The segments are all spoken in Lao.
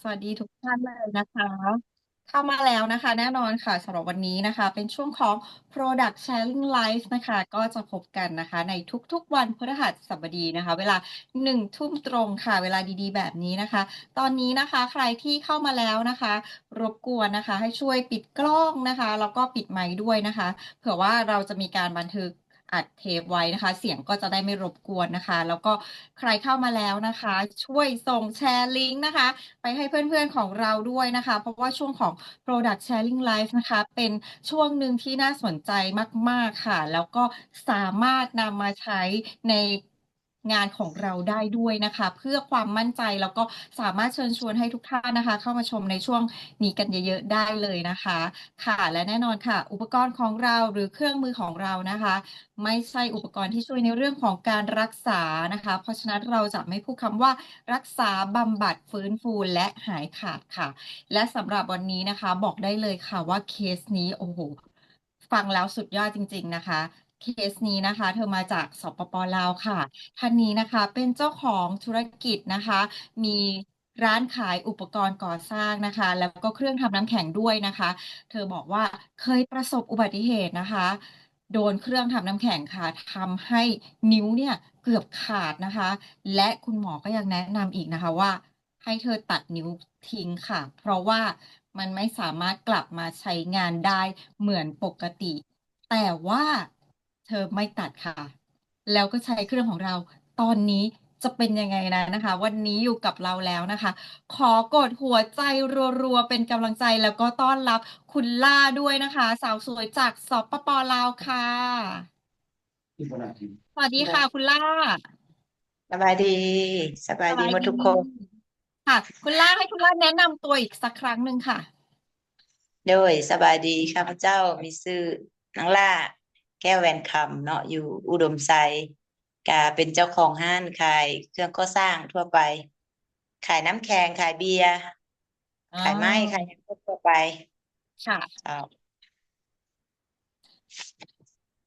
สวัสดีทุกท่านเลยนะคะ เข้ามาแล้วนะคะ แน่นอนค่ะ สำหรับวันนี้นะคะ เป็นช่วงของ Product Sharing Live นะคะ ก็จะพบกันนะคะ ในทุกๆวันพฤหัสบดีนะคะ เวลาหนึ่งทุ่มตรงค่ะ เวลาดีๆแบบนี้นะคะ ตอนนี้นะคะ ใครที่เข้ามาแล้วนะคะ รบกวนนะคะ ให้ช่วยปิดกล้องนะคะ แล้วก็ปิดไมค์ด้วยนะคะ เผื่อว่าเราจะมีการบันทึกอัดเทปไว้นะคะ เสียงก็จะได้ไม่รบกวนนะคะ แล้วก็ใครเข้ามาแล้วนะคะ ช่วยส่งแชร์ลิงก์นะคะ ไปให้เพื่อนๆของเราด้วยนะคะ เพราะว่าช่วงของ Product Sharing Live นะคะ เป็นช่วงหนึ่งที่น่าสนใจมากๆค่ะ แล้วก็สามารถนำมาใช้ในงานของเราได้ด้วยนะคะ เพื่อความมั่นใจ แล้วก็สามารถเชิญชวนให้ทุกท่านนะคะ เข้ามาชมในช่วงนี้กันเยอะๆได้เลยนะคะ ค่ะ และแน่นอนค่ะ อุปกรณ์ของเราหรือเครื่องมือของเรานะคะ ไม่ใช่อุปกรณ์ที่ช่วยในเรื่องของการรักษานะคะ เพราะฉะนั้นเราจะไม่พูดคำว่ารักษา บำบัด ฟื้นฟู และหายขาดค่ะ และสำหรับวันนี้นะคะ บอกได้เลยค่ะว่าเคสนี้ โอ้โห ฟังแล้วสุดยอดจริงๆนะคะ เคสนี้นะคะ เธอมาจาก สปป ลาวค่ะ ท่านนี้นะคะ เป็นเจ้าของธุรกิจนะคะ มีร้านขายอุปกรณ์ก่อสร้างนะคะ แล้วก็เครื่องทำน้ำแข็งด้วยนะคะ เธอบอกว่าเคยประสบอุบัติเหตุนะคะ โดนเครื่องทำน้ำแข็งค่ะ ทำให้นิ้วเนี่ยเกือบขาดนะคะ และคุณหมอก็ยังแนะนำอีกนะคะว่า ให้เธอตัดนิ้วทิ้งค่ะ เพราะว่ามันไม่สามารถกลับมาใช้งานได้เหมือนปกติ แต่ว่าเธอไม่ตัดค่ะ แล้วก็ใช้เครื่องของเรา ตอนนี้จะเป็นยังไงนั้นนะคะ วันนี้อยู่กับเราแล้วนะคะ ขอกดหัวใจรัวๆเป็นกำลังใจ แล้วก็ต้อนรับคุณล่าด้วยนะคะ สาวสวยจาก สปป ลาวค่ะ สวัสดีค่ะ คุณล่า สบายดี สบายดีหมดทุกคน ค่ะ คุณล่า ให้คุณล่าแนะนำตัวอีกสักครั้งหนึ่งค่ะ โดย สบายดี ข้าพเจ้ามีชื่อนางล่า แก้วแหวนคำเนาะ อยู่อุดมไซ ก็เป็นเจ้าของร้านขายเครื่องก่อสร้างทั่วไป ขายน้ำแข็ง ขายเบียร์ ขายไม้ ขายหยังทั่วไป ค่ะ เจ้า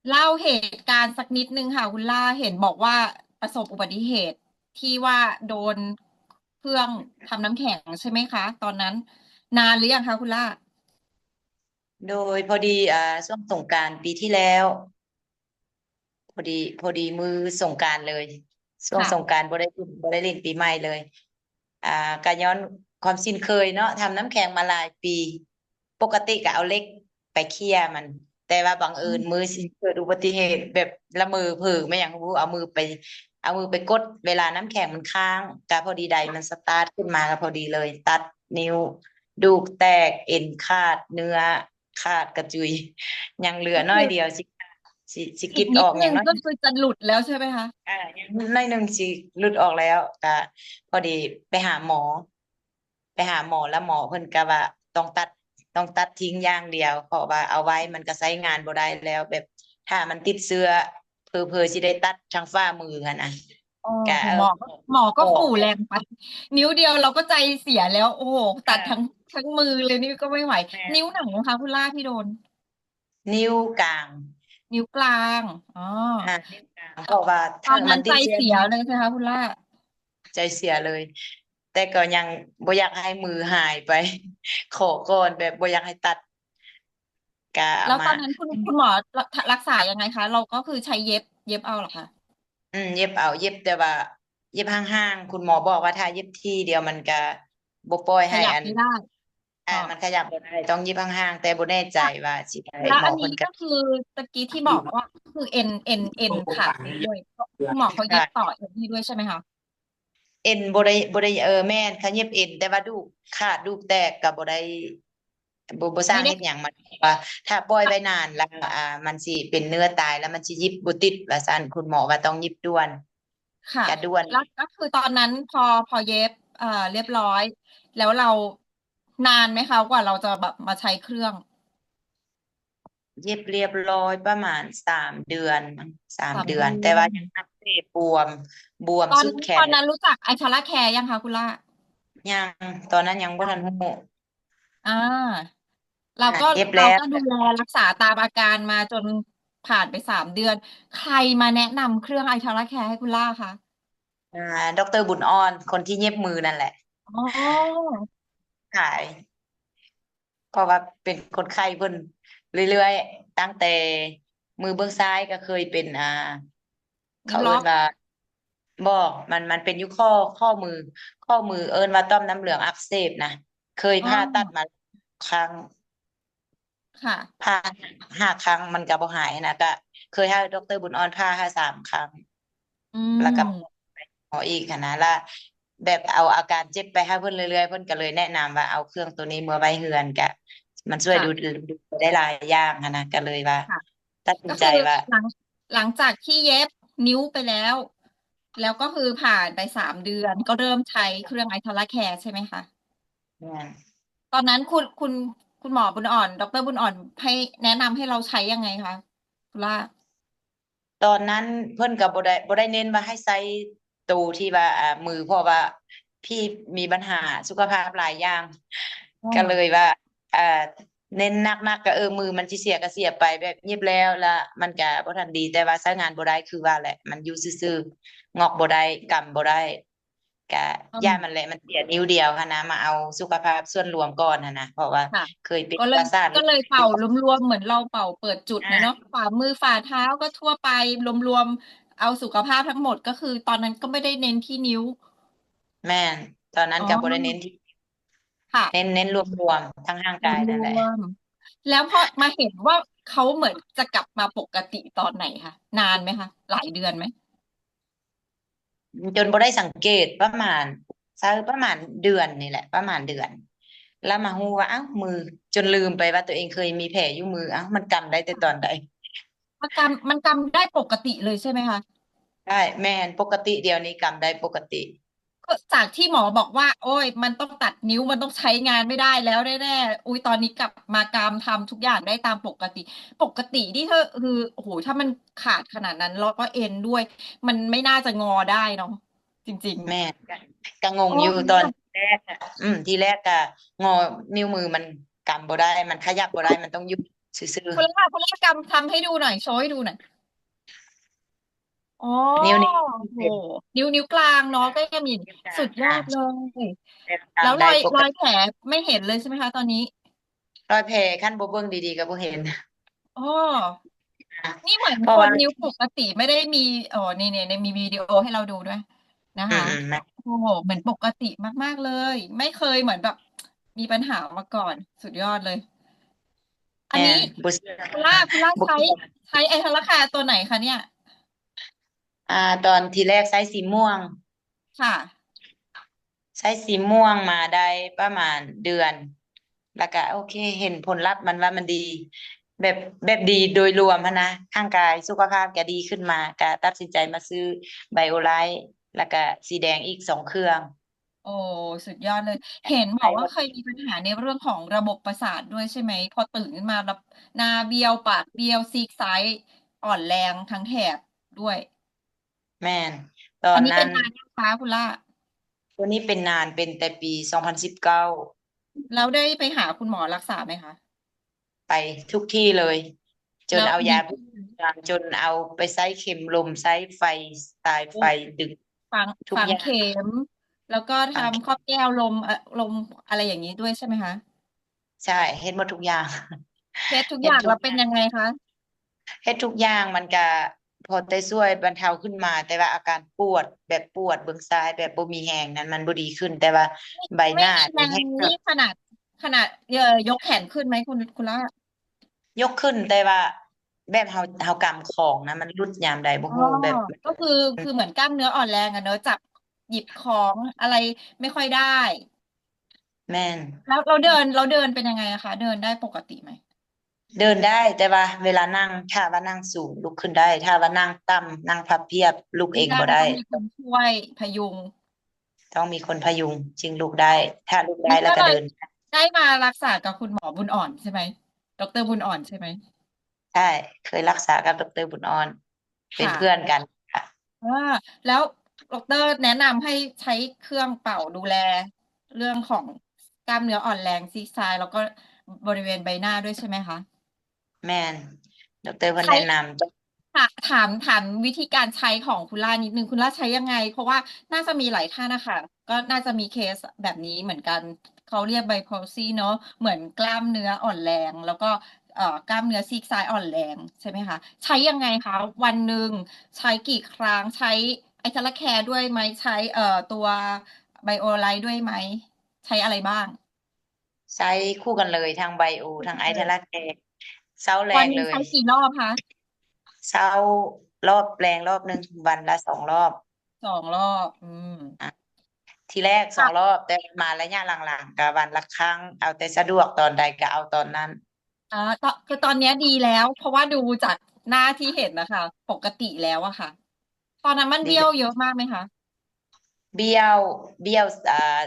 เล่าเหตุการณ์สักนิดนึงค่ะ คุณล่า เห็นบอกว่าประสบอุบัติเหตุที่ว่าโดนเครื่องทำน้ำแข็งใช่ไหมคะ ตอนนั้น นานหรือยังคะคุณล่า โดย พอดี อ่า ช่วงสงกรานต์ปีที่แล้ว พอดี พอดีมื้อสงกรานต์เลย ช่วง ค่ะ สงกรานต์บ่ได้ บ่ได้เล่นปีใหม่เลย อ่า ก็ย้อนความชินเคยเนาะ ทำน้ำแข็งมาหลายปี ปกติก็เอาเหล็กไปเขี่ยมัน แต่ว่าบังเอิญ อืม มื้อสิเกิดอุบัติเหตุแบบละเมอเผลอแม่นหยังบ่รู้ เอามือไป เอามือไปกด เวลาน้ำแข็งมันค้าง ก็พอดีไดมันสตาร์ทขึ้นมา ก็พอดีเลย ตัดนิ้ว ดูกแตก เอ็นขาด เนื้อ ขาดกระจุย ยังเหลือน้อยเดียว สิ สิ สิกรีดออก อีกนิดนึง อย่างน้อยก็คือจะหลุดแล้วใช่ไหมคะ อ่า ยังน้อยหนึ่งสิหลุดออกแล้ว ก็พอดีไปหาหมอ ไปหาหมอ แล้วหมอเพิ่นก็ว่าต้องตัด ต้องตัดทิ้งอย่างเดียว เพราะว่าเอาไว้มันก็ใช้งานบ่ได้แล้ว แบบถ้ามันติดเชื้อ เผลอๆสิได้ตัดทั้งฝ่ามือหั้นนะ อ๋อ ก็ หมอก็ เออ หมอก็ หมอก็ ขู่แรงไป นิ้วเดียวเราก็ใจเสียแล้ว โอ้โห ตัด อ่า ทั้ง ทั้งมือเลยนี่ก็ไม่ไหว แม่น นิ้วไหนคะคุณล่าที่โดน นิ้วกลาง นิ้วกลาง อ๋อ อ่า นิ้วกลาง เพราะว่า ตอนนั้น ถ้ามันติดเชื้อ ใจเสียเลยใช่ไหมคะคุณล่า ใจเสียเลย แต่ก็ยังบ่อยากให้มือหายไป ขอก่อน แบบบ่อยากให้ตัด ก็เอามา แล้วตอนนั้นคุณ คุณหมอรักษายังไงคะ เราก็คือใช้เย็บ เย็บเอาเหรอคะ อืม เย็บเอา เย็บแต่ว่าเย็บห่างๆ คุณหมอบอกว่าถ้าเย็บทีเดียวมันก็บ่ปล่อยให้ ขยับ อัน ไม่ได้ อ่า อ๋อ มันขยับบ่ได้ ต้องเย็บห่างๆ แต่บ่แน่ใจ ค่ะ ว่าสิได้ แล้วอันนี้ หมอเพิ่นก็ ก็คือตะกี้ที่บอกว่าคือเอ็น เอ็น เอ็นขาดด้วย คุณหมอเขาเย็บต่อเอ็นให้ด้วยใช่ไหมคะ เอ็นบ่ได้ บ่ได้ เออ แม่น เขาเย็บเอ็น แต่ว่าดูกขาดดูกแตกก็บ่ได้ บ่ บ่สร้าง ไม่ได้ เฮ็ดหยังมัน ว่าถ้าปล่อยไว้นานแล้ว อ่า มันสิเป็นเนื้อตาย แล้วมันสิหยิบบ่ติด ว่าซั่น คุณหมอว่าต้องหยิบด่วน ค่ะ ก็ด่วน แล้วก็คือตอนนั้นพอ พอเย็บ เอ่อ เรียบร้อย แล้วเรา นานไหมคะ กว่าเราจะแบบมาใช้เครื่อง เย็บเรียบร้อยประมาณสามเดือน สาม สามเดือน เดือน แต่ว่ายังอักเสบบวม บวม ตอน สุดแขน ตอนนั้นรู้จักไอทาร่าแคร์ยังคะคุณล่า ยัง ตอนนั้นยังบ่ทันรู้ อ่า เราก็ อ่า เย็บแล้ว เราก็ดูแลรักษาตามอาการมาจนผ่านไปสามเดือน ใครมาแนะนำเครื่องไอทาร่าแคร์ให้คุณล่าคะ อ่า ดอกเตอร์บุญอ่อน คนที่เย็บมือนั่นแหละ ອໍ ຂາຍ ເພາະວ່າເປັນຄົນໄຂ້ເພິ່ນເລື້ອຍໆ ຕັ້ງແຕ່ມືເບື້ອງຊ້າຍກໍເຄີຍເປັນ ອ່າ ເຂົາເອີ້ນວ່າ ບໍ່ ມັນ ມັນເປັນຢູ່ຂໍ້ ຂໍ້ມື ຂໍ້ມື ເອີ້ນວ່າຕ່ອມນ້ຳເຫຼືອງອັກເສບນະ ເຄີຍ ອໍ ຜ່າຕັດມາຄັ້ງ ຄ່ະ ຜ່າຫ້າຄັ້ງ ມັນກໍບໍ່ຫາຍນະ ກໍເຄີຍໃຫ້ດອກເຕີບຸນອ່ອນຜ່າໃຫ້ສາມຄັ້ງ ອືມ ແລ້ວກໍໝໍອີກຫັ້ນນະ ແລ້ວແບບເອົາອາການເຈັບໄປໃຫ້ເພິ່ນເລື້ອຍໆ ເພິ່ນກໍເລີຍແນະນຳວ່າເອົາເຄື່ອງໂຕນີ້ເມືອໄວ້ເຮືອນ ກະມັນຊ່ວຍ ຄ່ະ ດູ ດູໄດ້ຫຼາຍຢ່າງຫັ້ນນະ ກໍເລີຍວ່າ ຄ່ະ ຕັດສິນໃຈວ່າ ກໍຄືຫຼັງ ຫຼັງຈາກທີ່ເຢັບນິ້ວໄປແລ້ວ ແລ້ວກໍຄືຜ່ານໄປສາມເດືອນ ກໍເລີ່ມໃຊ້ເຄື່ອງ Itala Care ໃຊ່ໄໝຄະ? ແມ່ນ ຕອນນັ້ນຄຸນ ຄຸນ ຄຸນໝໍບຸນອ່ອນ ດອກເຕີບຸນອ່ອນໃຫ້ ແນະນຳໃຫ້ເຮົາໃຊ້ຍັງໄງຄະ ຄຸນລາ? ຕອນນັ້ນເພິ່ນກໍບໍ່ໄດ້ ບໍ່ໄດ້ເນັ້ນວ່າໃຫ້ໃຊ້ໂຕທີ່ວ່າ ອ່າ ມື ເພາະວ່າພີ່ມີບັນຫາສຸຂະພາບຫຼາຍຢ່າງ ອໍ ກໍເລີຍວ່າ ອ່າ ເນັ້ນໜັກໆ ກໍ ເອີ ມືມັນຊິເສຍກໍເສຍໄປ ແບບຫຍິບແລ້ວ ລະມັນກໍບໍ່ທັນດີ ແຕ່ວ່າໃຊ້ງານບໍ່ໄດ້ ຄືວ່າແຫຼະ ມັນຢູ່ຊື່ໆ ງອກບໍ່ໄດ້ ກຳບໍ່ໄດ້ ກະ ອໍ ຢ້ານມັນແຫຼະ ມັນເສຍນິ້ວດຽວຫັ້ນນະ ມາເອົາສຸຂະພາບສ່ວນລວມກ່ອນຫັ້ນນະ ເພາະວ່າ ຄ່ະ ເຄີຍເປັນ ກໍເລີຍ ປະສາດ ກໍເລີຍເປົ່າລວມໆ ເໝືອນເຮົາເປົ່າເປີດຈຸດນະເນາະ ອ່າ ຂວາມື ຝ່າເທົ້າ ກໍທົ່ວໄປ ລວມໆ ເອົາສຸຂະພາບທັງໝົດ ກໍຄືຕອນນັ້ນກໍບໍ່ໄດ້ເນັ້ນທີ່ນິ້ວ ແມ່ນ ຕອນນັ້ນ ອໍ ກໍບໍ່ໄດ້ເນັ້ນທີ່ ຄ່ະ ເນັ້ນ ເນັ້ນລວມໆ ທັງຮ່າງກາຍນັ້ນແຫຼະ ລວມໆ ແລ້ວພໍມາເຫັນວ່າເຂົາເໝືອນຈະກັບມາປົກກະຕິຕອນໄຫນຄະ? ນານໄໝຄະ? ຫຼາຍເດືອນໄໝ? ຈົນບໍ່ໄດ້ສັງເກດ ປະມານ ໃຊ້ປະມານເດືອນນີ້ແຫຼະ ປະມານເດືອນ ແລ້ວມາຮູ້ວ່າ ອ້າວ ມື ຈົນລືມໄປວ່າຕົວເອງເຄີຍມີແຜຢູ່ມື ອ້າວ ມັນກຳໄດ້ແຕ່ຕອນໃດ? ມັນກຳ ມັນກຳໄດ້ປົກກະຕິເລີຍໃຊ່ໄໝຄະ? ໄດ້ ແມ່ນ ປົກກະຕິ ດຽວນີ້ກຳໄດ້ປົກກະຕິ ກໍຈາກທີ່ໝໍບອກວ່າ ໂອ້ຍ ມັນຕ້ອງຕັດນິ້ວ ມັນຕ້ອງໃຊ້ງານໄມ່ໄດ້ແລ້ວແນ່ໆ ອຸຍ ຕອນນີ້ກັບມາກຳ ທຳທຸກຢ່າງໄດ້ຕາມປົກກະຕິ ປົກກະຕິນີ້ ເອີ ຄື ໂອ້ໂຫ ຖ້າມັນຂາດຂະໜາດນັ້ນ ແລ້ວກໍເອັນດ້ວຍ ມັນໄມ່ໜ້າຈະງໍໄດ້ເນາະ ຈິງໆ ແມ່ນ ກະ ກະງົງຢູ່ ໂອ້ຍ ຕອນແລກອະ ອືມ ທີແລກກະງໍນິ້ວມືມັນກຳບໍ່ໄດ້ ມັນຂະຫຍັບບໍ່ໄດ້ ມັນຕ້ອງຢູ່ຊື່ໆ ຄຸນລາ ຄຸນລາກຳ ທຳໃຫ້ດູໜ່ອຍ ໂຊໃຫ້ດູໜ່ອຍ ອໍ ນິ້ວນີ້ ໂອ້ໂຫ ນິ້ວ ນິ້ວກາງເນາະ ກໍຍັງມີ ນິ້ວກາງ ສຸດຍອດເລີຍ ແລ້ວລອຍ ລອຍແຜໄມ່ເຫັນເລີຍໃຊ່ໄໝຄະຕອນນີ້? ລອຍແຜ ຄັນບໍ່ເບິ່ງດີໆ ກໍບໍ່ເຫັນ ອໍ ນີ້ເໝືອນ ເພາະວ່າ ຄົນນິ້ວປົກກະຕິ ໄມ່ໄດ້ມີ ອໍ ນີ້ໆ ມີວິດີໂອໃຫ້ເຮົາດູດ້ວຍນະຄະ ອືມໆ ໂອ້ໂຫ ເໝືອນປົກກະຕິມາກໆ ເລີຍ ໄມ່ເຄີຍເໝືອນແບບມີບັນຫາມາກ່ອນ ສຸດຍອດເລີຍ ອັນນີ້ ແມ່ນ ບໍ່ເຊື່ອ ຄຸນລາ ຄຸນລາ ບໍ່ເຊື່ອ ໃຊ້ ໃຊ້ Itala Care ຕົວໄຫນຄະເນ່ຍ? ອ່າ ຕອນທີແລກໃຊ້ສີມ່ວງ ຄ່ະ ໃຊ້ສີມ່ວງມາໄດ້ປະມານເດືອນ ແລ້ວກະໂອເຄ ເຫັນຜົນລັບມັນວ່າມັນດີ ແບບ ແບບດີໂດຍລວມຫັ້ນນະ ຮ່າງກາຍສຸຂະພາບກະດີຂຶ້ນມາ ກະຕັດສິນໃຈມາຊື້ Biolite ແລ້ວກະສີແດງອີກສອງເຄື່ອງ. ໂອ້ ສຸດຍອດເລີຍ ເຫັນບອກວ່າເຄີຍມີບັນຫາໃນເລື່ອງຂອງລະບົບປະສາດດ້ວຍໃຊ່ໄໝ? ພໍຕື່ນຂຶ້ນມາແລ້ວໜ້າບ້ຽວ ປາກບ້ຽວ ຊີກຊ້າຍອ່ອນແຮງທັງແຖບດ້ວຍ. ແມ່ນ ຕອນນັ້ນ ອັນນີ້ເປັນນານຍັງຄະ ຄຸນລາ? ຕົວນີ້ເປັນນານ ເປັນແຕ່ປີສອງພັນສິບເກົ້າ. ແລ້ວໄດ້ໄປຫາຄຸນໝໍລັກສາໄໝຄະ? ໄປທຸກທີ່ເລີຍ ຈົນເອົາຢາ ແລ້ວດີຂຶ້ນ ຈົນເອົາໄປໃສ່ເຂັມລົມ ໃຊ້ໄຟ ສະຕາຍໄຟ ໂອ້ ດຶງ ຝັງ ຝັງເຂັມ ແລ້ວກໍທຳຄອບແກ້ວລົມ ເອີ ລົມ ອະໄລຢ່າງນີ້ດ້ວຍໃຊ່ໄໝຄະ? ໃຊ່ ເຮັດໝົດທຸກຢ່າງ ເຮັດທຸກຢ່າງ ເຮັດທຸກ ແລ້ວເປັນຍັງໄງຄະ? ເຮັດທຸກຢ່າງ ມັນກະພໍແຕ່ຊ່ວຍບັນເທົາຂຶ້ນມາ ແຕ່ວ່າອາການປວດ ແບບປວດເບື້ອງຊ້າຍ ແບບບໍ່ມີແຮງນັ້ນ ມັນບໍ່ດີຂຶ້ນ ແຕ່ວ່າໃບໜ້ານີ້ແຮງ ຂະໜາດ ຂະໜາດ ເອີ ຍົກແຂນຂຶ້ນໄໝ ຄຸນ ຄຸນລາ? ຍົກຂຶ້ນ ແຕ່ວ່າແບບເຮົາ ເຮົາກຳຂອງນະ ມັນຫຼຸດຍາມໃດບໍ່ຮູ້ ອໍ ແບບ ກໍຄື ຄືເໝືອນກ້າມເນື້ອອ່ອນແຮງອະເນາະ ຈັບ ຫຍິບຂອງອະໄລໄມ່ຄ່ອຍໄດ້. ແມ່ນ ແລ້ວ ແລ້ວເດີນ ແລ້ວເດີນເປັນຍັງໄງອະຄະ? ເດີນໄດ້ປົກກະຕິໄໝ? ເດີນໄດ້ ແຕ່ວ່າເວລານັ່ງ ຖ້າວ່ານັ່ງສູງລຸກຂຶ້ນໄດ້ ຖ້າວ່ານັ່ງຕ່ຳ ນັ່ງພັບພຽບ ລຸກເອງບໍ່ໄດ້ ຕ້ອງມີຄົນຊ່ວຍພະຍຸງ ຕ້ອງມີຄົນພະຍຸງຈຶ່ງລຸກໄດ້ ຖ້າລຸກໄດ້ແລ້ວກໍເດີນໄດ້. ໄດ້ມາລັກສາກັບຄຸນໝໍບຸນອ່ອນໃຊ່ໄໝ? ດອກເຕີບຸນອ່ອນໃຊ່ໄໝ? ໃຊ່ ເຄີຍລັກສາກັບດອກເຕີບຸນອ່ອນ ເປັນເພື່ອນກັນ. ອ່າ ແລ້ວດອກເຕີແນະນຳໃຫ້ໃຊ້ເຄື່ອງເປົ່າດູແລເລື່ອງຂອງກ້າມເນື້ອອ່ອນແຮງ ຊີກຊ້າຍ ແລ້ວກໍບໍລິເວນໃບໜ້າດ້ວຍໃຊ່ໄໝຄະ? ແມ່ນ ດອກເຕີເພິ່ນແນະນຳ ถา- ถาม- ถามวิธีการใช้ของคุณล่านิดนึง คุณล่าใช้ยังไง เพราะว่าน่าจะมีหลายท่านนะคะ ก็น่าจะมีเคสแบบนี้เหมือนกัน เขาเรียก ไบโพลซี เนาะ เหมือนกล้ามเนื้ออ่อนแรง แล้วก็เอ่อกล้ามเนื้อซีกซ้ายอ่อนแรงใช่ไหมคะ ใช้ยังไงคะ วันหนึ่งใช้กี่ครั้ง ใช้ไอทาราแคร์ด้วยไหม ใช้เอ่อตัวไบโอไลท์ด้วยไหม ใช้อะไรบ้าง ใช้คู่กันเลยทั้งไบโอทั้งไอทาราแคร์ เช้าแล วัน ง หนึ่ง เลย ใช้กี่รอบคะ เช้ารอบแลงรอบหนึ่ง วันละสองรอบ สองรอบ อืม อ่ะ ทีแรกสองรอบ แต่มาระยะหลังๆ ก็วันละครั้ง เอาแต่สะดวกตอนใดก็เอาตอนนั้น อ่า ต- คือตอนเนี้ยดีแล้ว เพราะว่าดูจากหน้าที่เห็นนะคะ ปกติแล้วอะค่ะ ตอนนั้นมันเบี้ยวเยอะมากไหมคะ เบี้ยว เบี้ยว อ่า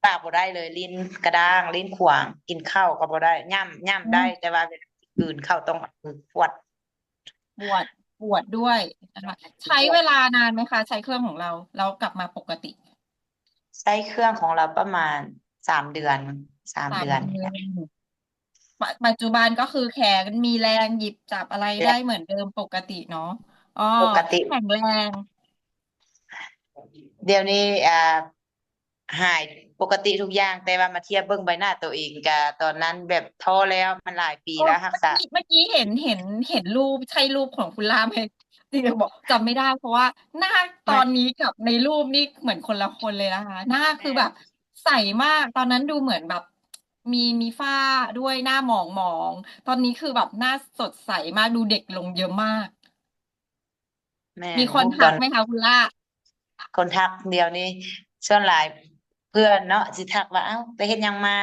ปากบ่ได้เลย ลิ้นกระด้าง ลิ้นขวาง กินข้าวก็บ่ได้ ย่ำ ย่ำได้ อืม แต่ว่าเวลาสิกลืนข้าวต้องเอามือขวด ปวด ปวดด้วยนะคะ ใช้เวลานานไหมคะ ใช้เครื่องของเรา แล้วกลับมาปกติ ใช้เครื่องของเราประมาณสามเดือน สาม สาม เดือน เดือน ปัจ- ปัจจุบันก็คือแขนมีแรงหยิบจับอะไรได้เหมือนเดิมปกติเนาะ อ๋อ ปกติ แข็งแรง เดี๋ยวนี้ อ่า หายปกติทุกอย่าง แต่ว่ามาเทียบเบิ่งใบหน้าตัวเองกะตอนนั้นแบบท้อแล้ว มันหลายปี โอ้ แล้วรักษา เมื่อกี้ เมื่อกี้เห็น เห็น เห็นรูป ใช่รูปของคุณล่าไหม จริงๆ บอกจำไม่ได้ เพราะว่าหน้าตอนนี้กับในรูปนี่เหมือนคนละคนเลยนะคะ หน้าคือแบบใสมาก ตอนนั้นดูเหมือนแบบมี มีฝ้าด้วย หน้าหมองๆ ตอนนี้คือแบบหน้าสดใสมาก ดูเด็กลงเยอะมาก แม่น มีคนทักไหมคะคุณล่า คนทัก เดี๋ยวนี้ส่วนหลายเพื่อนเนาะ สิทักว่า "เอ้า ไปเฮ็ดหยังมา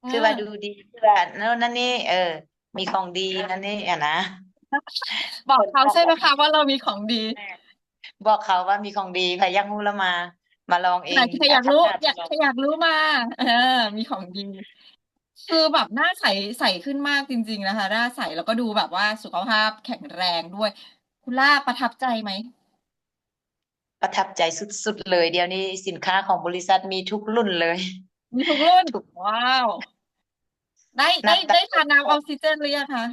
เออ คือว่าดูดี คือว่าโน่นนั่นนี่ เออ มีของดีนั่นนี่" อะนะ บอกเขาใช่ไหมคะว่าเรามีของดี บอกเขาว่ามีของดี ใครอยากรู้แล้วมา มาลองเอง ใคร ใครอยากรู้ อยาก ใครอยากรู้มา เออ มีของดี คือแบบหน้าใส ใสขึ้นมากจริงๆ นะคะ หน้าใส แล้วก็ดูแบบว่าสุขภาพแข็งแรงด้วย คุณล่าประทับใจไหม ประทับใจสุดๆ เลย เดี๋ยวนี้สินค้าของบริษัทมีทุกรุ่นเลย มีทุกรุ่น ทุก ว้าว ได้ ได้ นับตั้ง ได้ทานน้ำออกซิเจนหรือยังคะ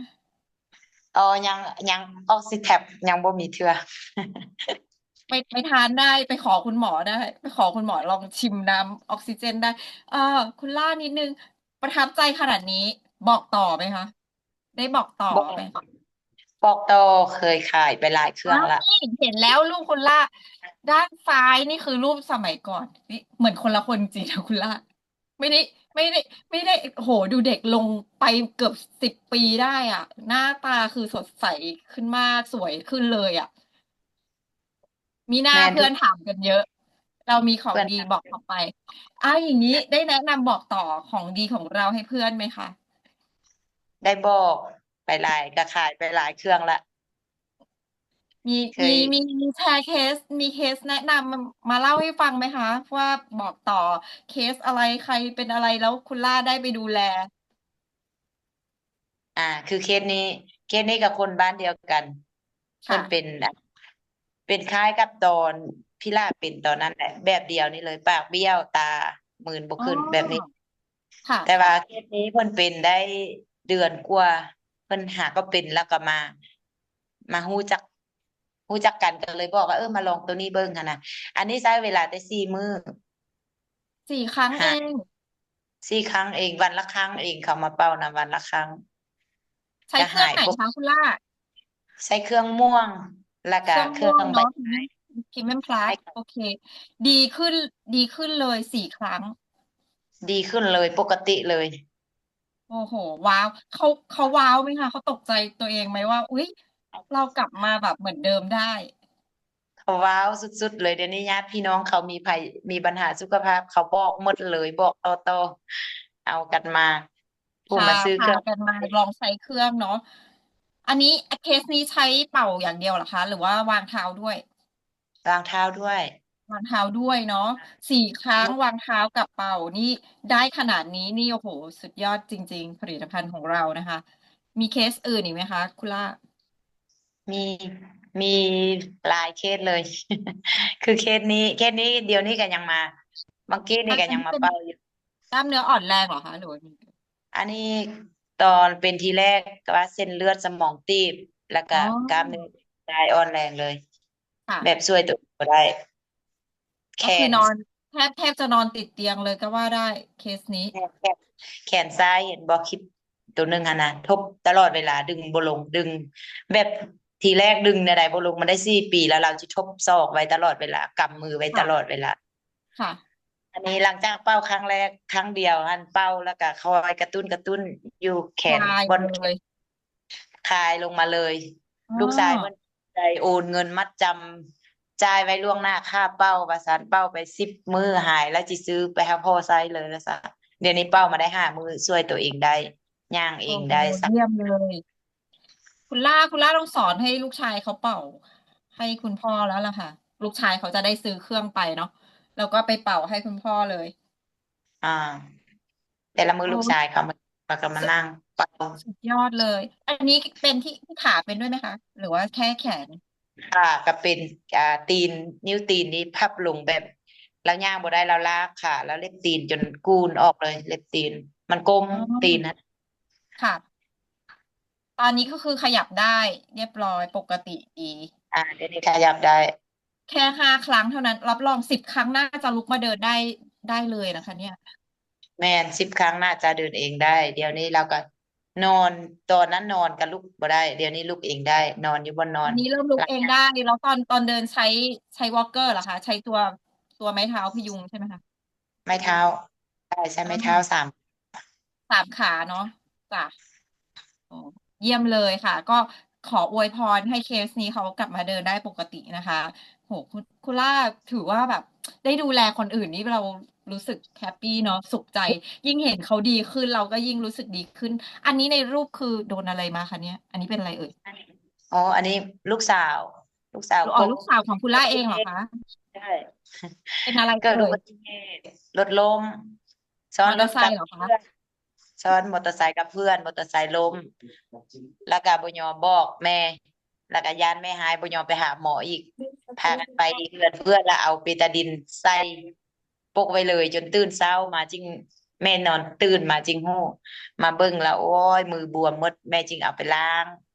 อ๋อ ยัง ยัง ออกซิแท็บยังบ่มีเทื่อ ไป ไปทานได้ ไปขอคุณหมอได้ ไปขอคุณหมอลองชิมน้ำออกซิเจนได้ เอ่อ คุณล่านิดนึง ประทับใจขนาดนี้ บอกต่อไหมคะ ได้บอกต่อ บอก ไหม บอกต่อ เคยขายไปหลายเครื่องละ อ้าว นี่เห็นแล้วรูปคุณล่า ด้านซ้ายนี่คือรูปสมัยก่อน นี่เหมือนคนละคนจริงนะคุณล่า ไม่ได้ ไม่ได้ ไม่ได้ โห ดูเด็กลงไปเกือบสิบปีได้อะ หน้าตาคือสดใสขึ้นมาก สวยขึ้นเลยอะ มีหน้า แม่น เพื่อนถามกันเยอะ เรามีของ เพื่อน ดีบอกเขาไป เอาอย่างนี้ ได้แนะนำบอกต่อของดีของเราให้เพื่อนไหมคะ ได้บอกไปหลาย ก็ขายไปหลายเครื่องละ มี เคย มี มี มีแชร์เคส มีเคสแนะนำมา มาเล่าให้ฟังไหมคะ ว่าบอกต่อเคสอะไร ใครเป็นอะไร แล้วคุณล่าได้ไปดูแล อ่า คือเคสนี้ เคสนี้กับคนบ้านเดียวกัน ค่ะ เพิ่นเป็น เป็นคล้ายกับตอนพี่ล่าเป็นตอนนั้นแหละ แบบเดียวนี่เลย ปากเบี้ยว ตามืนบ่ขึ้น อ๋อ แบบนี้ ค่ะ แต่ว่าเคสนี้เพิ่นเป็นได้เดือนกว่า เพิ่นหาก็เป็นแล้วก็มา มารู้จัก รู้จักกันก็เลยบอกว่า เออ มาลองตัวนี้เบิ่งหั้นนะ อันนี้ใช้เวลาแต่สี่มื้อ สี่ครั้ง หา เอง สี่ครั้งเอง วันละครั้งเอง เขามาเป่านะ วันละครั้ง ใช้เครื่องไหนคะคุณล่า ใช้เครื่องม่วง แล้วก็เครื่องม่วงเนาะ เครื่องใบไม้ พรีเมียมพลัส ใช่ค่ะ โอเค ดีขึ้น ดีขึ้นเลยสี่ครั้ง ดีขึ้นเลย ปกติเลย โอ้โห ว้าว เขา เขาว้าวไหมคะ เขาตกใจตัวเองไหมว่า อุ๊ย เรากลับมาแบบเหมือนเดิมได้ เขาว้าวสุดๆ เลย เดี๋ยวนี้ญาติพี่น้องเขามีไผ มีปัญหาสุขภาพ เขาบอกหมดเลย บอกต่อๆ เอากันมา ผู้มาซื้อเครื่อง พากันมาลองใช้เครื่องเนาะ อันนี้ เคสนี้ใช้เป่าอย่างเดียวเหรอคะ หรือว่าวางเท้าด้วย วางเท้าด้วย วางเท้าด้วยเนาะ สี่ครั้ง วางเท้ากับเป่า นี่ได้ขนาดนี้นี่ โอ้โห สุดยอดจริงๆ ผลิตภัณฑ์ของเรานะคะ มีเคสอื่นอีกไหมคะ คุณล่า มี มีหลายเคสเลย คือเคสนี้ เคสนี้เดี๋ยวนี้ก็ยังมา เมื่อกี้นี่ก็ยังมาเป่าอยู่ กล้ามเนื้ออ่อนแรงเหรอคะ หรือว่า อันนี้ตอนเป็นทีแรกก็ว่าเส้นเลือดสมองตีบ แล้วก็ อ๋อ กล้ามเนื้อ ຕາຍອ່ອນແຮງເລີຍ ค่ะ ແບບຊ່ວຍຕົວເອງບໍ່ໄດ້ ก็คือนอนแทบแทบจะนอนติดเตียงเลยก็ว่าได้เคสนี้ ແຂນ ແຂນ ແຂນຊ້າຍ ເຫັນບໍ່ຄລິບໂຕໜຶ່ງຫັ້ນນະ ທົບຕະຫຼອດເວລາ ດຶງບໍ່ລົງ ດຶງ ແບບທີແລກດຶງແນວໃດບໍ່ລົງ ມັນໄດ້ສີ່ປີແລ້ວ ລາວຊິທົບສອກໄວ້ຕະຫຼອດເວລາ ກຳມືໄວ້ຕະຫຼອດເວລາ ค่ะ ອັນນີ້ຫຼັງຈາກເປົ່າຄັ້ງແລກ ຄັ້ງດຽວຫັ້ນເປົ່າ ແລ້ວກໍຄ່ອຍກະຕຸ້ນ ກະຕຸ້ນຢູ່ແຂນ ຄลาย ບ່ອນ ลงเลย ຄາຍລົງມາເລີຍ ອໍ ລູກຊາຍເພິ່ນໄດ້ໂອນເງິນມັດຈຳ ຈ່າຍໄວ້ລ່ວງໜ້າຄ່າເປົ່າວ່າຊັ້ນ ເປົ່າໄປສິບມື້ຫາຍ ແລ້ວຊິຊື້ໄປໃຫ້ພໍ່ໃຊ້ເລີຍວ່າຊັ້ນ ດຽວນີ້ເປົ່າມາໄດ້ຫ້າມື້ ຊ່ວຍຕົວເອງໄດ້ ຍ່າງເອງໄດ້ ໂອ້ໂຫ ເຢ້ຍມເລີຍ คุณล่า คุณล่าต้องสอนให้ลูกชายเขาเป่าให้คุณพ่อแล้วล่ะค่ะ ลูกชายเขาจะได้ซื้อเครื่องไปเนาะ แล้วก็ไปเป่าให้คุณพ่อเลย ອ່າ ແຕ່ລະມື້ ໂອ້ ລູກຊາຍເຂົາມາ ເຂົາກໍມານັ່ງເປົ່າ ສຸดยอดเลย อันนี้เป็นที่ ที่ขาเป็นด้วยไหมคะ หรือว่าแค่แขน ຂາກໍເປັນ ອ່າ ຕີນ ນິ້ວຕີນນີ້ພັບລົງແບບ ລາວຍ່າງບໍ່ໄດ້ ລາວລາກຂາ ລາວເລັບຕີນຈົນກູນອອກເລີຍ ເລັບຕີນ ມັນກົ້ມ ອໍ ຕີນຫັ້ນ ค่ะ ตอนนี้ก็คือขยับได้เรียบร้อยปกติดี ອ່າ ດຽວນີ້ຂະຫຍັບໄດ້ แค่ห้าครั้งเท่านั้น รับรองสิบครั้งน่าจะลุกมาเดินได้ ได้เลยนะคะเนี่ย ແມ່ນ ສິບຄັ້ງໜ້າຈະເດີນເອງໄດ້ ດຽວນີ້ລາວກໍນອນ ຕອນນັ້ນນອນກໍລຸກບໍ່ໄດ້ ດຽວນີ້ລຸກເອງໄດ້ ນອນຢູ່ບ່ອນນອນ ອັນนี้เริ่มลุกเองได้ แล้วตอน ตอนเดินใช้ ใช้วอล์กเกอร์เหรอคะ ใช้ตัว ตัวไม้เท้าพยุงใช่ไหมคะ ໄມ້ເທົ້າ ໃຊ້ ໃຊ້ໄມ້ເທົ້າ ອ່າ ສາມ สามขาเนาะ จ้ะ โอ้ เยี่ยมเลยค่ะ ก็ขออวยพรให้เคสนี้เขากลับมาเดินได้ปกตินะคะ โห คุณ คุณล่าถือว่าแบบได้ดูแลคนอื่นนี่เรารู้สึกแฮปปี้เนาะ สุขใจ ยิ่งเห็นเขาดีขึ้น เราก็ยิ่งรู้สึกดีขึ้น อันนี้ในรูปคือโดนอะไรมาคะเนี่ย อันนี้เป็นอะไรเอ่ย ອໍ ອັນນີ້ລູກສາວ ລູກສາວ ອໍ ລູກສາວຂອງຄຸນລ່າເອງເຫລອຄະ? ໃຊ່ ເປັນອະໄລເກີດອຸບັດຕິເຫດ ລົດລົ້ມ ຊ້ອນລົດກັບເພື່ອນ ຊ້ອນມໍເຕີໄຊກັບເພື່ອນ ມໍເຕີໄຊລົ້ມ ແລ້ວກໍບໍ່ຍອມບອກແມ່ ແລ້ວກໍຢ້ານແມ່ຮ້າຍ ບໍ່ຍອມໄປຫາໝໍອີກ ພາກັນໄປເຮືອນເພື່ອນ ແລ້ວເອົາເບຕາດິນໃສ່ ປົກໄວ້ເລີຍ ຈົນຕື່ນເຊົ້າມາຈຶ່ງ ແມ່ນອນຕື່ນມາຈຶ່ງຮູ້ ມາເບິ່ງແລ້ວ ໂອ້ຍ ມືບວມໝົດ ແມ່ຈຶ່ງເອົາໄປລ້າງ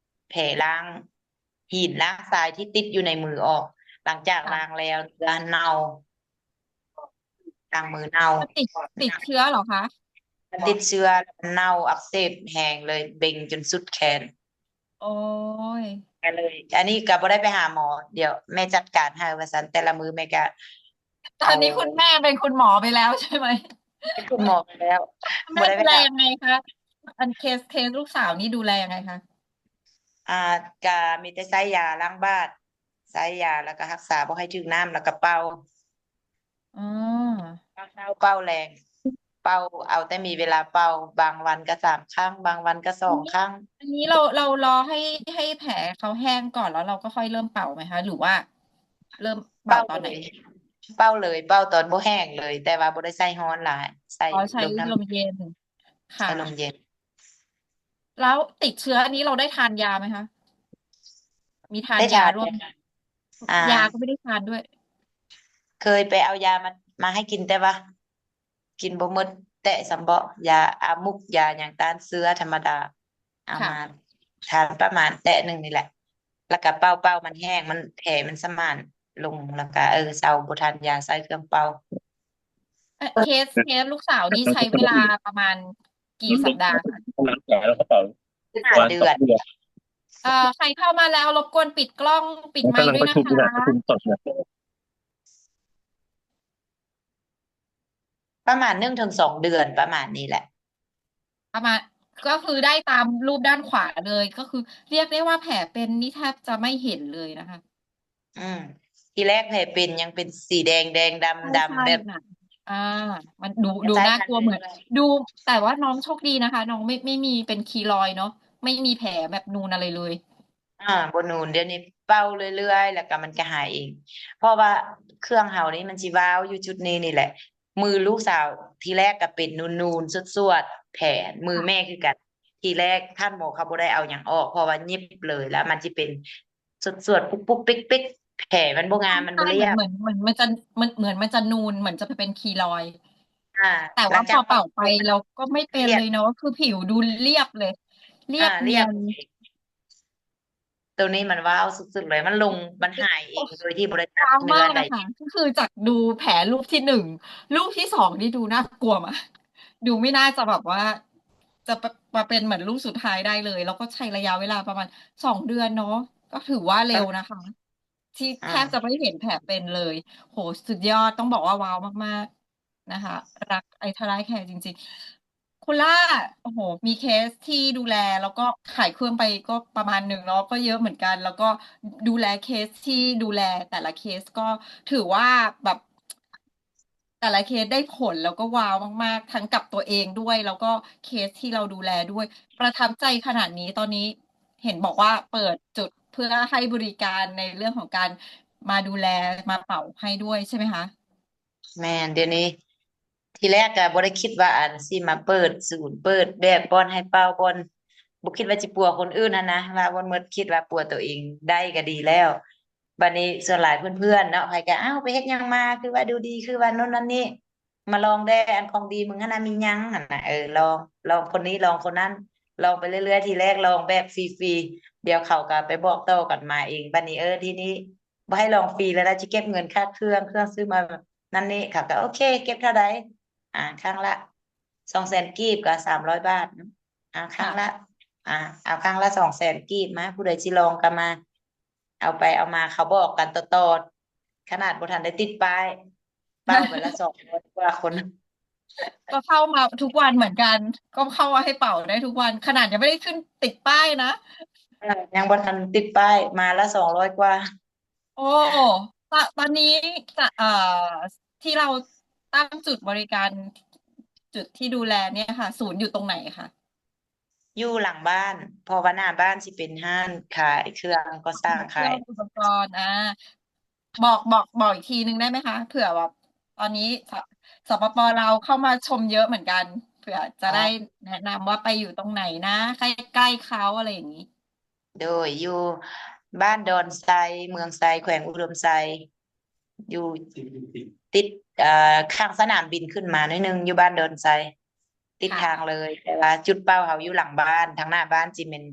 ແຜ ລ້າງຫີນລ້າງຊາຍທີ່ຕິດຢູ່ໃນມືອອກ ຫຼັງຈາກ ຄ່ະ ລ້າງແລ້ວເນື້ອເນົ່າ ກາງມືເນົ່າ มันติด ติดเชื้อเหรอคะ? ມັນຕິດເຊື້ອ ແລ້ວມັນເນົ່າອັກເສບແຮງເລີຍ ເບັ່ງຈົນສຸດແຂນ ໂອ້ຍ ກໍເລີຍ ອັນນີ້ກໍບໍ່ໄດ້ໄປຫາໝໍ ດຽວແມ່ຈັດການໃຫ້ວ່າຊັ້ນ ແຕ່ລະມື້ແມ່ກໍ ຕອນນີ້ຄຸນແມ່ເປັນຄຸນໝໍໄປແລ້ວໃຊ່ໄໝ? ເປັນຄຸນໝໍໄປແລ້ວ ແມ່ ບໍ່ໄດ້ໄປຫາ ດູແລຍັງໄງຄະ? ອັນເຄສ ເຄສລູກສາວນີ້ດູແລຍັງໄງຄະ? ອ່າ ກະມີແຕ່ໃຊ້ຢາລ້າງບາດ ໃຊ້ຢາ ແລ້ວກໍຮັກສາບໍ່ໃຫ້ຖືກນ້ຳ ແລ້ວກໍເປົ່າ ອືມ ເປົ່າເຊົ້າເປົ່າແລງ ເປົ່າ ເອົາແຕ່ມີເວລາເປົ່າ ບາງວັນກໍສາມຄັ້ງ ບາງວັນກໍສອງຄັ້ງ ອັນນີ້ ອັນນີ້ ອັນນີ້ ເຮົາ ເຮົາລໍໃຫ້ ໃຫ້ແຜເຂົາແຫ້ງກ່ອນ ແລ້ວເຮົາກໍຄ່ອຍເລີ່ມເປົ່າໄໝຄະ ຫຼືວ່າເລີ່ມເປົ່າຕອນໃດ? ເປົ່າເລີຍ ເປົ່າເລີຍ ເປົ່າຕອນບໍ່ແຫ້ງເລີຍ ແຕ່ວ່າບໍ່ໄດ້ໃຊ້ຮ້ອນຫຼາຍ ໃຊ້ ອໍ ໃຊ້ລົມເຢັນ ຄ່ະ ໃຊ້ລົມເຢັນ ແລ້ວຕິດເຊື້ອອັນນີ້ເຮົາໄດ້ທານຢາໄໝຄະ? ມີທານ ໄດ້ທານ ຢາຮ່ວມ ອ່າ ຢາກໍໄມ່ໄດ້ທານດ້ວຍ ເຄີຍໄປເອົາຢາມາ ມາໃຫ້ກິນ ແຕ່ວ່າກິນບໍ່ໝົດ ແຕະສ່ຳເບາະ ຢາອາມຸກ ຢາຫຍັງຕ້ານເຊື້ອທຳມະດາ ເອົາ ຄ່ະ ມາທານປະມານແຕະໜຶ່ງນີ້ແຫຼະ ແລ້ວກໍເປົ່າ ເປົ່າມັນແຫ້ງ ມັນ ແຜມັນສະໝານລົງ ແລ້ວກໍ ເອີ ເຊົາ ບໍ່ທານຢາ ໃຊ້ເຄື່ອງເປົ່າ ເອີ ເຄສ ເຄສລູກສາວນີ້ໃຊ້ເວລາປະມານ กี่ສັປດາຄະ? ຫ້າເດືອນ ເອີ ໃຄເຂົ້າມາແລ້ວ ລົບກວນປິດກ້ອງປິດໄມດ້ວຍນະຄະ ປະມານໜຶ່ງເຖິງສອງເດືອນ ປະມານນີ້ແຫຼະ ປະມານ ກໍຄືໄດ້ຕາມຮູບດ້ານຂວາເລີຍ ກໍຄືຮຽກໄດ້ວ່າແຜເປັນນີ້ແທບຈະໄມ່ເຫັນເລີຍນະຄະ. ອືມ ທີແລກແຜເປັນຍັງເປັນສີແດງໆ ດຳໆ ໃຊ່ໆ ແບບ ອ່າ ມັນດູ ດູໜ້າກົວເໝືອນ ດູ ແຕ່ວ່ານ້ອງໂຊກດີນະຄະ ນ້ອງໄມ່ ໄມ່ມີເປັນຄີລອຍເນາະ ໄມ່ມີແຜແບບນູນອະໄລເລີຍ ອ່າ ບໍ່ນູນ ດຽວນີ້ເປົ່າເລື້ອຍໆ ແລ້ວກໍມັນກໍຫາຍເອງ ເພາະວ່າເຄື່ອງເຮົານີ້ມັນຊິວາວຢູ່ຈຸດນີ້ນີ້ແຫຼະ ມືລູກສາວທີແລກກໍເປັນນູນໆ ສວດໆ ແຜ ມືແມ່ຄືກັນ ທີແລກທ່ານໝໍເຂົາບໍ່ໄດ້ເອົາຫຍັງອອກ ເພາະວ່າຫຍິບເລີຍ ແລ້ວມັນຊິເປັນ ສວດໆ ປຸກໆ ປິກໆ ແຜມັນບໍ່ງາມ ມັນບໍ່ລຽບ ເໝືອນ ເໝືອນມັນຈະ ມັນ ເໝືອນມັນຈະນູນ ເໝືອນຈະເປັນຄີລອຍ ອ່າ ແຕ່ວ່າພໍເປົ່າໄປແລ້ວກໍໄມ່ເປັນເລີຍເນາະ ຄືຜິວດູລຽບເລີຍ ລຽບນຽນ ໂຕ ຕົວນີ້ມັນວ້າວສຸດໆເລີຍ ມັນລົງ ມັນຫາຍເອງໂດຍທີ່ບໍ່ໄດ້ຈັບເນື້ອໃດ ວ້าวມາກນະຄະ ກໍຄືຈາກດູແຜຮູບທີໜຶ່ງ ຮູບທີສອງນີ້ດູໜ້າກົວມາກ ດູໄມ່ໜ້າຈະແບບວ່າ ຈະ ມາເປັນເໝືອນຮູບສຸດທ້າຍໄດ້ເລີຍ ແລ້ວກໍໃຊ້ໄລຍະເວລາປະມານສອງເດືອນເນາະ ກໍຖືວ່າເລັວນະຄະ ທີ່ ອ່າ ແທບຈະບໍ່ເຫັນແຜເປັນເລີຍ. ໂຫ ສຸດຍອດ ຕ້ອງບອກວ່າວ້าวມາກໆ ນະຄະ ລັກໄອທະລາຍແຄຈິງໆ. ຄຸນລ່າ ໂອ້ໂຫ ມີເຄສທີ່ດູແລ ແລ້ວກໍຂາຍເຄື່ອງໄປກໍປະມານໜຶ່ງເນາະ ກໍເຍອະເໝືອນກັນ ແລ້ວກໍດູແລເຄສທີ່ດູແລ ແຕ່ລະເຄສກໍຖືວ່າແບບ ແຕ່ລະເຄສໄດ້ຜົນ ແລ້ວກໍວ້າວມາກໆ ທັງກັບຕົວເອງດ້ວຍ ແລ້ວກໍເຄສທີ່ເຮົາດູແລດ້ວຍ. ປະທັບໃຈຂະໜາດນີ້ ຕອນນີ້ເຫັນບອກວ່າເປີດຈຸດເພື່ອໃຫ້ບໍລິການໃນເລື່ອງຂອງການມາດູແລ ມາເປົ່າໃຫ້ດ້ວຍ ໃຊ່ໄໝຄະ? ແມ່ນ ດຽວນີ້ ທີແລກກໍບໍ່ໄດ້ຄິດວ່າ ອັນ ຊິມາເປີດສູນ ເປີດແບບບ່ອນໃຫ້ເປົ່າ ບ່ອນ ບໍ່ຄິດວ່າຊິປົວຄົນອື່ນຫັ້ນນະ ວ່າບ່ອນໝົດ ຄິດວ່າປົວຕົວເອງໄດ້ກໍດີແລ້ວ. ບັດນີ້ສ່ວນຫຼາຍເພື່ອນໆເນາະ ໃຜກໍ ອ້າວ ໄປເຮັດຫຍັງມາ ຄືວ່າດູດີ ຄືວ່າໂນ່ນນັ້ນນີ້ ມາລອງແດ່ ອັນຂອງດີມຶງຫັ້ນນະ ມີຫຍັງຫັ້ນນະ ເອີ ລອງ ລອງຄົນນີ້ ລອງຄົນນັ້ນ ລອງໄປເລື້ອຍໆ. ທີແລກລອງແບບຟຣີໆ ດຽວເຂົາກໍໄປບອກຕໍ່ກັນມາເອງ. ບັດນີ້ ເອີ ທີນີ້ ບໍ່ໃຫ້ລອງຟຣີແລ້ວນະ ຊິເກັບເງິນຄ່າເຄື່ອງ ເຄື່ອງຊື້ມານັ້ນນີ້ ເຂົາກໍ ໂອເຄ ເກັບເທົ່າໃດ? ອ່າ ຄັ້ງລະສອງແສນກີບ ກໍສາມຮ້ອຍບາດເນາະ ອ່າ ຄັ້ງລະ ອ່າ ເອົາຄັ້ງລະສອງແສນກີບມາ ຜູ້ໃດຊິລອງກໍມາ. ເອົາໄປເອົາມາ ເຂົາບອກກັນຕໍ່ໆ ຂະໜາດບໍ່ທັນໄດ້ຕິດປ້າຍ ເປົ່າໄປລະສອງຮ້ອຍກວ່າຄົນ ກໍເຂົ້າມາທຸກວັນເໝືອນກັນ ກໍເຂົ້າມາໃຫ້ເປົ່າໄດ້ທຸກວັນ ຂະໜາດຍັງບໍ່ໄດ້ຂຶ້ນຕິດປ້າຍນະ ເອີ ຍັງບໍ່ທັນຕິດປ້າຍ ມາລະສອງຮ້ອຍກວ່າ. ໂອ້ ຕ- ຕອນນີ້ຈະ ເອີ ທີ່ເຮົາຕັ້ງຈຸດບໍລິການ ຈຸດທີ່ດູແລເນີ້ຍຄ່ະ ສູນຢູ່ຕົງໃນຄະ? ຢູ່ຫຼັງບ້ານ ເພາະວ່າໜ້າບ້ານຊິເປັນຮ້ານຂາຍເຄື່ອງກໍ່ສ້າງ ຂາຍເຄື່ອງອຸປະກອນ. ອ່າ ບອກ ບອກ ບອກອີກທີໜຶ່ງໄດ້ໄໝຄະ? ເຜື່ອແບບຕອນນີ້ ສ- ສປປ ລາວເຂົ້າມາຊົມເຍອະເໝືອນກັນ ເຜື່ອຈະໄດ້ແນະນຳວ່າໄປຢູ່ຕົງໃນນະ ໃກ້ໆເຂົາ ອະໄລຢ່າງນີ້. ໂດຍ ຢູ່ບ້ານດອນໄຊ ເມືອງໄຊ ແຂວງອຸດົມໄຊ ຢູ່ຕິດ ເອີ ຂ້າງສະໜາມບິນຂຶ້ນມາໜ້ອຍໜຶ່ງ ຢູ່ບ້ານດອນໄຊ ຕິດທາງເລີຍ. ແຕ່ວ່າຈຸດເປົ້າເຮົາຢູ່ຫຼັງບ້ານ ທາງໜ້າບ້ານຊິແມ່ນ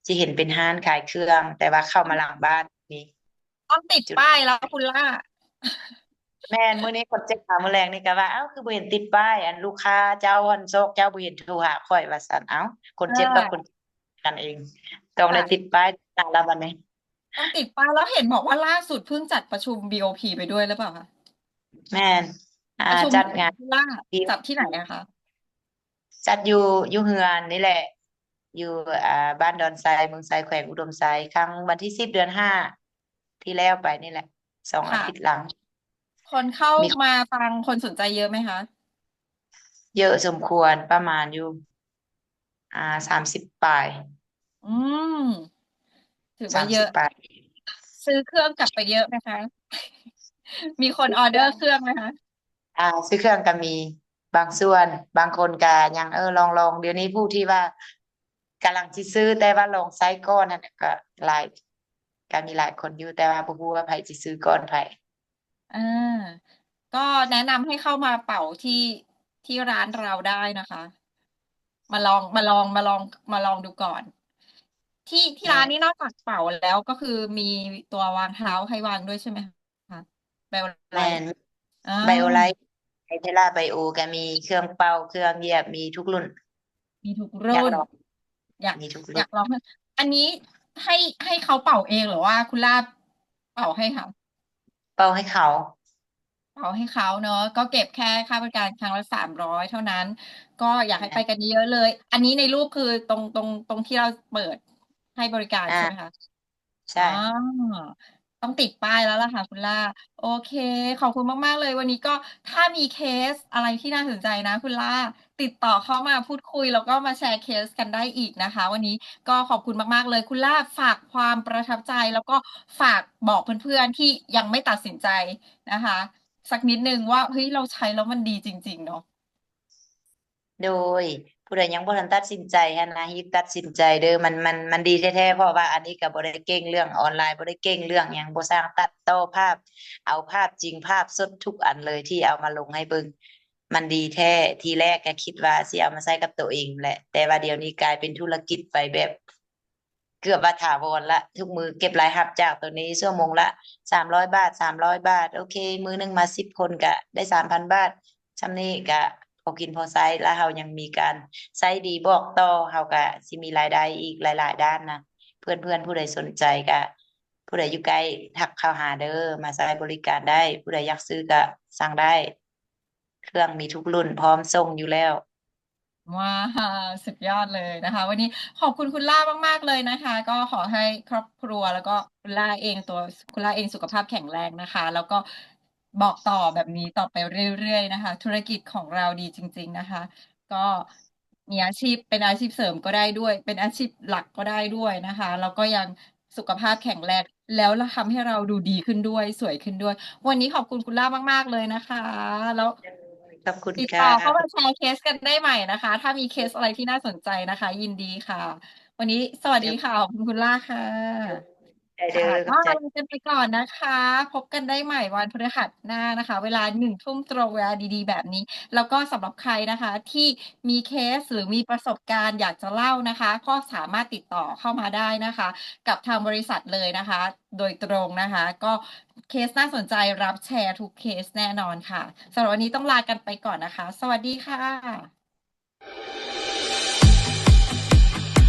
ຊິເຫັນເປັນຮ້ານຂາຍເຄື່ອງ ແຕ່ວ່າເຂົ້າມາຫຼັງບ້ານນີ້ ຕ້ອງຕິດປ້າຍແລ້ວຄຸນລ່າ. ແມ່ນ ມື້ນີ້ຄົນເຈັບມາມື້ແລງນີ້ກໍວ່າ ອ້າວ ຄືບໍ່ເຫັນຕິດປ້າຍ ອັນລູກຄ້າເຈົ້າ ອັນຊອກເຈົ້າບໍ່ເຫັນໂທຫາຂ້ອຍວ່າຊັ້ນ. ເອົ້າ ຄົນເຈັບກັບຄົນກັນເອງ ຕ້ອງໄດ້ຕິດປ້າຍແລ້ວບັດນີ້ ຕ້ອງຕິດປ້າຍ. ແລ້ວເຫັນບອກວ່າລ່າສຸດເພິ່ງຈັດປະຊຸມ ບີໂອພີ ໄປດ້ວຍຫຼືເປົ່າຄະ? ແມ່ນ ອ່າ ປະຊຸມຈັດງານ ຈັດທີ່ໃນອະຄະ? ຈັດຢູ່ ຢູ່ເຮືອນນີ້ແຫຼະ ຢູ່ ອ່າ ບ້ານດອນໄຊ ເມືອງໄຊ ແຂວງອຸດົມໄຊ ຄັ້ງວັນທີສິບ ເດືອນຫ້າ ທີ່ແລ້ວໄປນີ້ແຫຼະ ສອງອາທິດຫຼັງ. ຄົນເຂົ້າມາຟັງ ຄົນສົນໃຈເຍອະໄໝຄະ? ເຍອະສົມຄວນ ປະມານຢູ່ ອ່າ ສາມສິບປາຍ. ອືມ ຖືວ່າເຍອະ. ສາມສິບປາຍ. ຊື້ເຄື່ອງກັບໄປເຍອະໄໝຄະ? ມີຄົນອໍເດີເຄື່ອງໄໝຄະ? ອ່າ ຊື້ເຄື່ອງກໍມີບາງສ່ວນ ບາງຄົນກໍຍັງ ເອີ ລອງໆ. ດຽວນີ້ຜູ້ທີ່ວ່າກຳລັງຊິຊື້ ແຕ່ວ່າລອງໃຊ້ກ່ອນນັ້ນກໍຫຼາຍ ກໍມີຫຼາຍຄົນຢູ່ ແຕ່ວ່າບໍ່ຮູ້ວ່າໃຜຊິຊື້ກ່ອນໃຜ. ອ່າ ກໍແນະນຳໃຫ້ເຂົ້າມາເປົ່າທີ່ ທີ່ຮ້ານລາວໄດ້ນະຄະ ມາລອງ ມາລອງ ມາລອງ ມາລອງດູກ່ອນ. ທີ່ ທີ່ຮ້ານນີ້ນອກຈາກເປົ່າແລ້ວ ກໍຄືມີຕົວວາງເທົ້າໃຫ້ວາງດ້ວຍໃຊ່ໄໝຄະ? ໄບໂອໄລ. ແມ່ນ ອ່າ ໄບໂອໄລ ໄອເທລາໄບໂອ ກໍມີເຄື່ອງເປົ່າ ເຄື່ອງຢຽບ ມີທຸກລຸ້ນ. ມີທຸກລຸ້ນ ຢາກລອງ ຢາກ ມີທຸກລຸ້ນ ຢາກລອງ. ອັນນີ້ໃຫ້ ໃຫ້ເຂົາເປົ່າເອງ ຫຼືວ່າຄຸນລ່າເປົ່າໃຫ້ເຂົາ? ເປົ່າໃຫ້ເຂົາ. ເປົ່າໃຫ້ເຂົາເນາະ ກໍເກັບແຄ່ຄ່າບໍລິການຄັ້ງລະສາມຮ້ອຍເທົ່ານັ້ນ ກໍຢາກໃຫ້ໄປກັນເຍອະໆເລີຍ. ອັນນີ້ໃນຮູບຄືຕົງ ຕົງ ຕົງທີ່ລາວເປີດໃຫ້ບໍລິການ ອ່າ ໃຊ່ໄໝຄະ? ໃຊ່. ອໍ ຕ້ອງຕິດປ້າຍແລ້ວລະຄະຄຸນລ່າ. ໂອເຄ ຂອບຄຸນມາກໆເລີຍ. ວັນນີ້ກໍຖ້າມີເຄສອະໄລທີ່ໜ້າສົນໃຈນະຄຸນລ່າ ຕິດຕໍ່ເຂົ້າມາພູດຄຸຍ ແລ້ວກໍມາແຊເຄສກັນໄດ້ອີກນະຄະ. ວັນນີ້ກໍຂອບຄຸນມາກໆເລີຍ. ຄຸນລ່າ ຝາກຄວາມປະທັບໃຈ ແລ້ວກໍຝາກບອກເພື່ອນໆທີ່ຍັງໄມ່ຕັດສິນໃຈນະຄະ ສັກນິດໜຶ່ງວ່າ ເຮີ້ຍ ເຮົາໃຊ້ແລ້ວມັນດີຈິງໆເນາະ. ໂດຍ ຜູ້ໃດຍັງບໍ່ທັນຕັດສິນໃຈຫັ້ນນະ ຮີບຕັດສິນໃຈເດີ້. ມັນ ມັນ ມັນດີແທ້ໆ ເພາະວ່າອັນນີ້ກໍບໍ່ໄດ້ເກັ່ງເລື່ອງອອນລາຍ ບໍ່ໄດ້ເກັ່ງເລື່ອງຫຍັງ ບໍ່ຊ່າງຕັດຕໍ່ພາບ ເອົາພາບຈິງ ພາບສົດທຸກອັນເລີຍທີ່ເອົາມາລົງໃຫ້ເບິ່ງ. ມັນດີແທ້ ທີແລກກໍຄິດວ່າຊິເອົາມາໃຊ້ກັບໂຕເອງແຫຼະ ແຕ່ວ່າດຽວນີ້ກາຍເປັນທຸລະກິດໄປແບບ ເກືອບວ່າຖາວອນລະ ທຸກມື້ເກັບລາຍຮັບຈາກໂຕນີ້ ຊົ່ວໂມງລະສາມຮ້ອຍບາດ ສາມຮ້ອຍບາດ ໂອເຄ ມື້ໜຶ່ງມາສິບຄົນກະໄດ້ສາມພັນບາດ ຊ່ຳນີ້ກະພໍກິນພໍໃຊ້ ລະເຮົາຍັງມີການໃຊ້ດີບອກຕໍ່ ເຮົາກະຊິມີລາຍໄດ້ອີກຫຼາຍໆດ້ານນະ ເພື່ອນໆຜູ້ໃດສົນໃຈກະ ຜູ້ໃດຢູ່ໃກ້ທັກເຂົ້າຫາເດີ ມາໃຊ້ບໍລິການໄດ້ ຜູ້ໃດຢາກຊື້ກະສັ່ງໄດ້ ເຄື່ອງມີທຸກລຸ້ນ ພ້ອມສົ່ງຢູ່ແລ້ວ. ວ້າວ ສຸດຍອດເລີຍນະຄະ ວັນນີ້ຂອບຄຸນຄຸນລ່າມາກໆເລີຍນະຄະ ກໍຂໍໃຫ້ຄອບຄົວ ແລ້ວກໍຄຸນລ່າເອງ ຕົວຄຸນລ່າເອງສຸຂະພາບແຂງແຮງນະຄະ ແລ້ວກໍບອກຕໍ່ແບບນີ້ຕໍ່ໄປເລື້ອຍໆນະຄະ ທຸລະກິດຂອງເຮົາດີຈິງໆນະຄະ ກໍມີອາຊີບ ເປັນອາຊີບເສີມກໍໄດ້ດ້ວຍ ເປັນອາຊີບຫຼັກກໍໄດ້ດ້ວຍນະຄະ ແລ້ວກໍຍັງສຸຂະພາບແຂງແຮງ ແລ້ວລະທຳໃຫ້ເຮົາດູດີຂຶ້ນດ້ວຍ ສວຍຂຶ້ນດ້ວຍ. ວັນນີ້ຂອບຄຸນຄຸນລ່າມາກໆເລີຍນະຄະ ແລ້ວ ຂອບຄຸນ ຕິດ ຄ່ ຕໍ່ເຂົ້າ ະ ມາແຊເຄສກັນໄດ້ໃໝ່ນະຄະ ຖ້າມີເຄສອະໄຣທີ່ໜ້າສົນໃຈນະຄະ ຍິນດີຄ່ະ. ວັນນີ້ສວັດດີຄ່ະ ຂອບຄຸນຄຸນລ່າຄ່ະ ໄດ້ເດີ ຂອບໃຈ ກໍລາກັນໄປກ່ອນນະຄະ ພົບກັນໄດ້ໃໝ່ວັນພຶດຫັດໜ້ານະຄະ ເວລາໜຶ່ງທຸ່ມຕຣົງ ເວລາດີໆແບບນີ້ ແລ້ວກໍສຳລັບໃຄນະຄະ ທີ່ມີເຄສ ຫຼື ມີປະສົບການຢາກຈະເລົ່ານະຄະ ກໍສາມາດຕິດຕໍ່ເຂົ້າມາໄດ້ນະຄະ ກັບທາງບໍລິສັດເລີຍນະຄະ ໂດຍຕຣົງນະຄະ ກໍເຄສໜ້າສົນໃຈ ຮັບແຊທຸກເຄສແນ່ນອນຄ່ະ. ສຳລັບວັນນີ້ຕ້ອງລາກັນໄປກ່ອນນະຄະ ສວັດດີຄ່ະ.